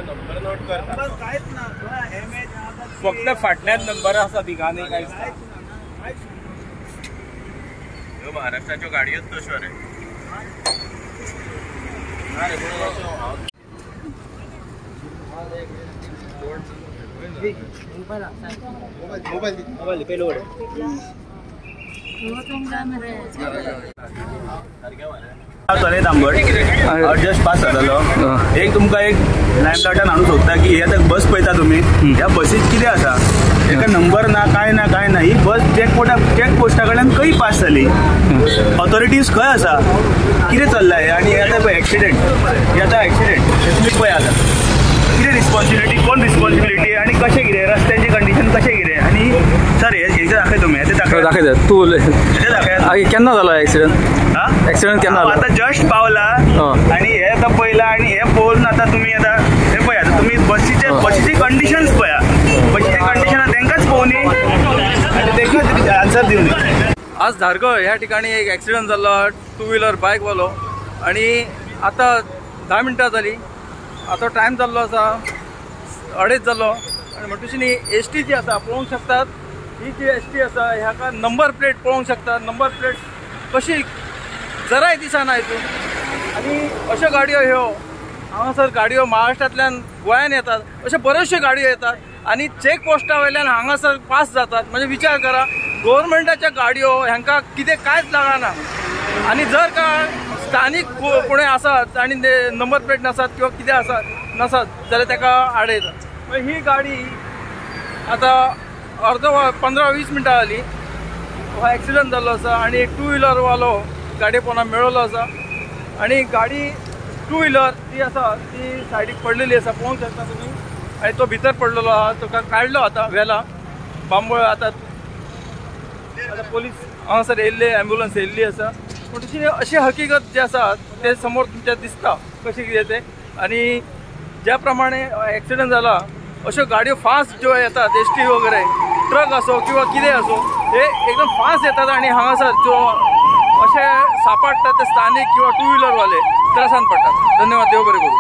Number note करता फक्त फाटल्यान नंबर आसा तिगांनी कांयच ना. ह्यो महाराष्ट्राच्यो गाडयोच तश्यो रे. मोबाईल पेलोड चले तांबट जस्ट पास जातालो. एक तुमकां एक लायम लायटान हाडूंक सोदता की हे आतां बस पळयता तुमी, ह्या बसीत कितें आसा, एका नंबर ना कांय ना कांय ना. ही बस चॅक पोस्टा कडल्यान खंय पास जाली, ऑथॉरिटीज खंय आसा, कितें चल्लां हें. आनी हे आतां पळय एक्सिडेंट, हे आतां एक्सिडेंट तुमी पळय आतां कितें रिस्पॉन्सिबिलिटी, कोण रिस्पॉन्सिबिलिटी आनी कशें कितें रस्त्यांचें कंडिशन कशें कितें. आनी सर हे दाखय तुमी, हें दाखय दाखयता तूं हें दाखय. केन्ना जालो एक्सिडेंट? एक्सिडेंट केन्ना आतां जस्ट पावला आनी हे आतां पळयला आनी हे पळोवन आतां तुमी आतां हे पळया तुमी बसीचे बसीची कंडिशन्स पळया, बसीचे कंडिशन तांकांच पळोवनी आनी तांकांच आन्सर दिवनी. आज धारगळ ह्या ठिकाणी एक एक्सिडेंट जाल्लो, टू व्हिलर बायकवालो. आनी आतां 10 मिनटां जाली, आतां टायम जाल्लो आसा 2.5 जाल्लो. आनी म्हणटूच न्ही एस टी जी आसा पळोवंक शकतात, ही जी एस टी आसा ह्याका नंबर प्लेट पळोवंक शकतात, नंबर प्लेट कशी जराय दिसना हितून. आनी अश्यो गाडयो ह्यो हांगासर गाडयो महाराष्ट्रांतल्यान गोंयान येतात, अश्यो बऱ्योचश्यो गाडयो येतात आनी चॅक पोस्टा वयल्यान हांगासर पास जातात. म्हणजे विचार करा, गव्हर्मेंटाच्या गाडयो हांकां कितें कांयच लागना. आनी जर का स्थानीक कोणूय आसात आनी नंबर प्लेट नासत किंवा कितें आसा नासत जाल्यार ताका आडयतात. ही गाडी आतां अर्दो 15-20 मिनटां जाली हो एक्सिडंट जाल्लो आसा आनी एक टू व्हिलरवालो गाडी पोंदा मेळिल्लो आसा आनी गाडी टू व्हिलर ती आसा ती सायडीक पडलेली आसा, पळोवंक शकता तुमी. आनी तो भितर पडलेलो आहा, तुका काडलो आतां व्हेला बांबोळ. आतां आतां पोलीस हांगासर येयल्ले, एम्बुलन्स येयल्ली आसा. पूण तशी अशी हकीकत जी आसा ते समोर तुमच्या दिसता कशें कितें तें. आनी ज्या प्रमाणे एक्सिडंट जाला अश्यो गाडयो फास्ट ज्यो येतात एस टी वगैरे ट्रक असो किंवा कितें असो हे एकदम फास्ट येतात आनी हांगासर ज्यो अशे सापडटात ते स्थानीक किंवा टू व्हिलरवाले त्रासान पडटात. धन्यवाद, देव बरें करूं.